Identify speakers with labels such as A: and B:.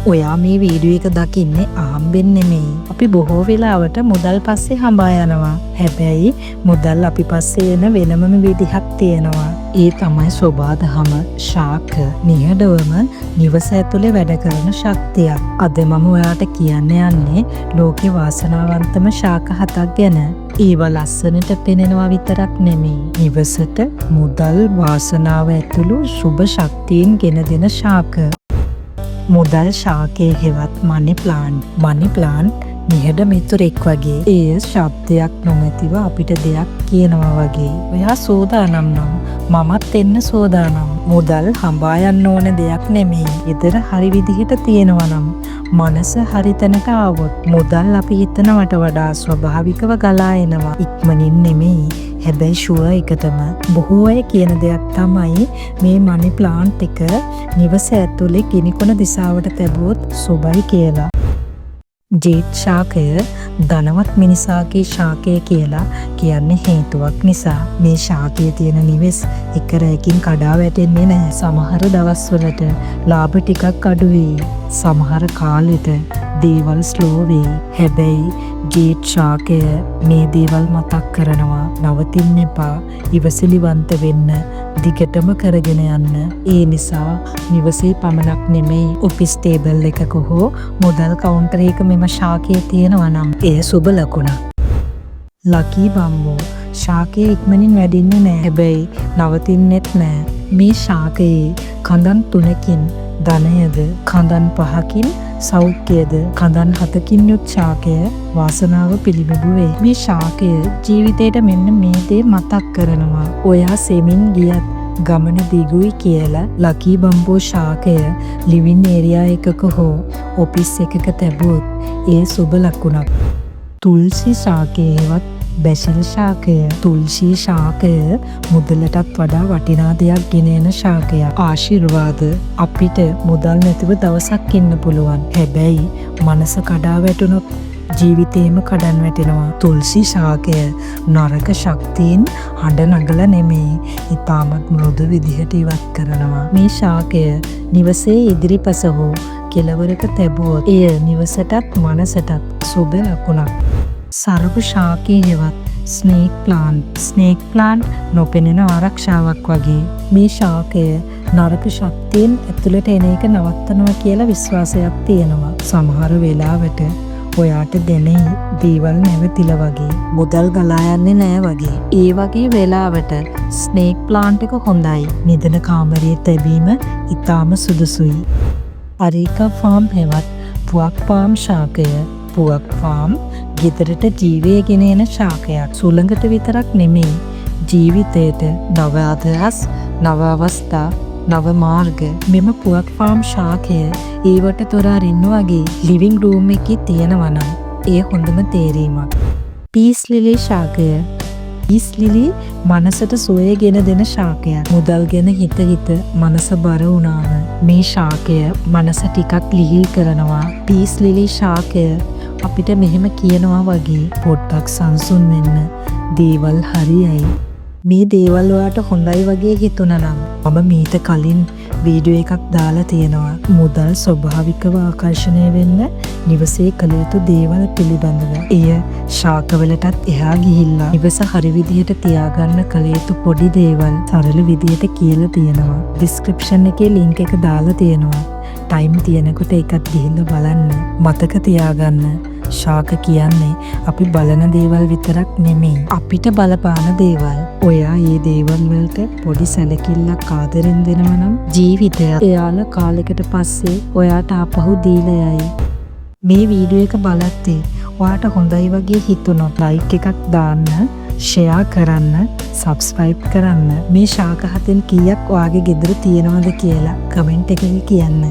A: ඔයා මේ වීඩියෝ එක දකින්නේ අහම්බෙන් නෙමෙයි. අපි බොහෝ වෙලාවට මුදල් පස්සේ හඹා යනවා. හැබැයි මුදල් අපි පස්සේ එන වෙනමම විදිහක් තියෙනවා. ඒ තමයි සොබාදහම, ශාක, නිහඬවම නිවස ඇතුලේ වැඩ කරන ශක්තියක්. අද මම ඔයාට කියන්න යන්නේ ලෝකේ වාසනාවන්තම ශාක හතක් ගැන. ඒවා ලස්සනට පෙනෙනවා විතරක් නෙමෙයි. නිවසට මුදල්, වාසනාව ඇතුළු සුබ ශක්තීන් ගෙන දෙන ශාක. මුදල් ශාකය හෙවත් මනි ප්ලාන්ට්. මනි ප්ලාන්ට් නිහඬ මිතුරෙක් වගේ. එය ශබ්දයක් නොමැතිව අපිට දෙයක් කියනවා වගේ. ඔයා සූදානම් නම් මමත් එන්න සූදානම්. මුදල් හඹා යන්න ඕන දෙයක් නෙමෙයි. ගෙදර හරි විදිහට තියෙනවා නම්, මනස හරි තැනට ආවොත්, මුදල් අපි හිතනවට වඩා ස්වභාවිකව ගලා එනවා. ඉක්මනින් නෙමෙයි, හැබැයි ෂුවර් එකටම. බොහෝ අය කියන දෙයක් තමයි මේ මනි ප්ලාන්ට් එක නිවස ඇතුලේ ගිනිකොන දිසාවට තැබුවොත් සුබයි කියලා. ජේඩ් ශාකය ධනවත් මිනිසාගේ ශාකය කියලා කියන්නේ හේතුවක් නිසා. මේ ශාකය තියෙන නිවෙස් එක රැයකින් කඩා වැටෙන්නේ නැහැ. සමහර දවස්වලට ලාභ ටිකක් අඩු වෙයි. සමහර කාලෙට දේවල් ස්ලෝ වෙයි. හැබැයි ජේඩ් ශාකය මේ දේවල් මතක් කරනවා. නවතින්න එපා. ඉවසිලිවන්ත වෙන්න. දිගටම කරගෙන යන්න. ඒ නිසා නිවසේ පමණක් නෙමෙයි, ඔෆිස් ටේබල් එකක හෝ මුදල් කවුන්ටර් එකක මෙම ශාකය තියෙනවා නම් එය සුබ ලකුණක්. ලකී බම්බෝ ශාකය ඉක්මනින් වැඩෙන්නේ නෑ. හැබැයි නවතින්නෙත් නෑ. මේ ශාකයේ කඳන් තුනකින් ධනයද, කඳන් පහකින් සෞඛ්‍යයද, කඳන් හතකින් යුත් ශාකය වාසනාව පිළිබිඹු වේ. මේ ශාකය ජීවිතේට මෙන්න මේ දේ මතක් කරනවා. ඔයා සෙමින් ගියත් ගමන දිගුයි කියලා. ලකී බම්බෝ ශාකය ලිවින් ඒරියා එකක හෝ ඔෆිස් එකක තැබුවොත් එය සුබ ලකුණක්. තුල්සි ශාකය හෙවත් බැසිල් ශාකය. තුල්සි ශාකය මුදලටත් වඩා වටිනා දෙයක් ගෙන එන ශාකයක්. ආශිර්වාද. අපිට මුදල් නැතිව දවසක් ඉන්න පුළුවන්. හැබැයි මනස කඩා වැටුනොත් ජීවිතේම කඩන් වැටෙනවා. තුල්සි ශාකය නරක ශක්තීන් හඬ නගලා නෙමෙයි, ඉතාමත් මෘදු විදිහට ඉවත් කරනවා. මේ ශාකය නිවසේ ඉදිරිපස හෝ කෙළවරක තැබුවොත් එය නිවසටත් මනසටත් සුබ ලකුණක්. සර්ප ශාකය හෙවත් ස්නේක් ප්ලාන්ට්. ස්නේක් ප්ලාන්ට් නොපෙනෙන ආරක්ෂාවක් වගේ. මේ ශාකය නරක ශක්තීන් ඇතුළට එන එක නවත්තනවා කියලා විශ්වාසයක් තියෙනවා. සමහර වෙලාවට ඔයාට දැනෙයි දේවල් නැවතිලා වගේ. මුදල් ගලා යන්නේ නෑ වගේ. ඒ වගේ වෙලාවට ස්නේක් ප්ලාන්ට් එක හොඳයි. නිදන කාමරයේ තැබීම ඉතාම සුදුසුයි. අරේකා පාම් හෙවත් පුවක් පාම් ශාකය. පුවක් පාම් ගෙදරට ජීවය ගෙන එන ශාකයක්. සුළඟට විතරක් නෙමෙයි, ජීවිතයට නව අදහස්, නව අවස්ථා, නව මාර්ග. මෙම පුවක් පාම් ශාකය ඒවට දොර අරින්න වගේ ලිවිං රූම් එකේ තියෙනවා නම් එය හොඳම තේරීමක්. පීස් ලිලි ශාකය. පීස් ලිලි මනසට සුවය ගෙන දෙන ශාකයක්. මුදල් ගැන හිත හිත මනස බර වුණාම මේ ශාකය මනස ටිකක් ලිහිල් කරනවා. පීස් ලිලි ශාකය අපිට මෙහෙම කියනවා වගේ, පොඩ්ඩක් සංසුන් වෙන්න, දේවල් හරියයි. මේ දේවල් ඔයාට හොඳයි වගේ හිතුණා නම්, මම මීට කලින් වීඩියෝ එකක් දාලා තියෙනවා මුදල් ස්වභාවිකව ආකර්ෂණය වෙන්න නිවසේ කළ යුතු දේවල් පිළිබඳව. එය ශාකවලටත් එහා ගිහිල්ලා නිවස හරි විදිහට තියාගන්න කළ යුතු පොඩි දේවල් සරල විදිහට කියලා තියෙනවා. ඩිස්ක්‍රිප්ෂන් එකේ ලින්ක් එක දාලා තියෙනවා. ටයිම් තියෙනකොට ඒකත් ගිහිල්ලා බලන්න. මතක තියාගන්න, ශාක කියන්නේ අපි බලන දේවල් විතරක් නෙමෙයි. අපිට බලපාන දේවල්. ඔයා ඒ දේවල් වලට පොඩි සැලකිල්ලක් ආදරෙන් දෙනවා නම් ජීවිතයත් එයාලා කාලෙකට පස්සේ ඔයාට ආපහු දීලා යයි. මේ වීඩියෝ එක බලද්දී ඔයාට හොඳයි වගේ හිතුනොත් ලයික් එකක් දාන්න, ෂෙයා කරන්න, සබ්ස්ක්‍රයිබ් කරන්න. මේ ශාක හතෙන් කීයක් ඔයාගේ ගෙදර තියෙනවද කියලා කමෙන්ට් එකක කියන්න.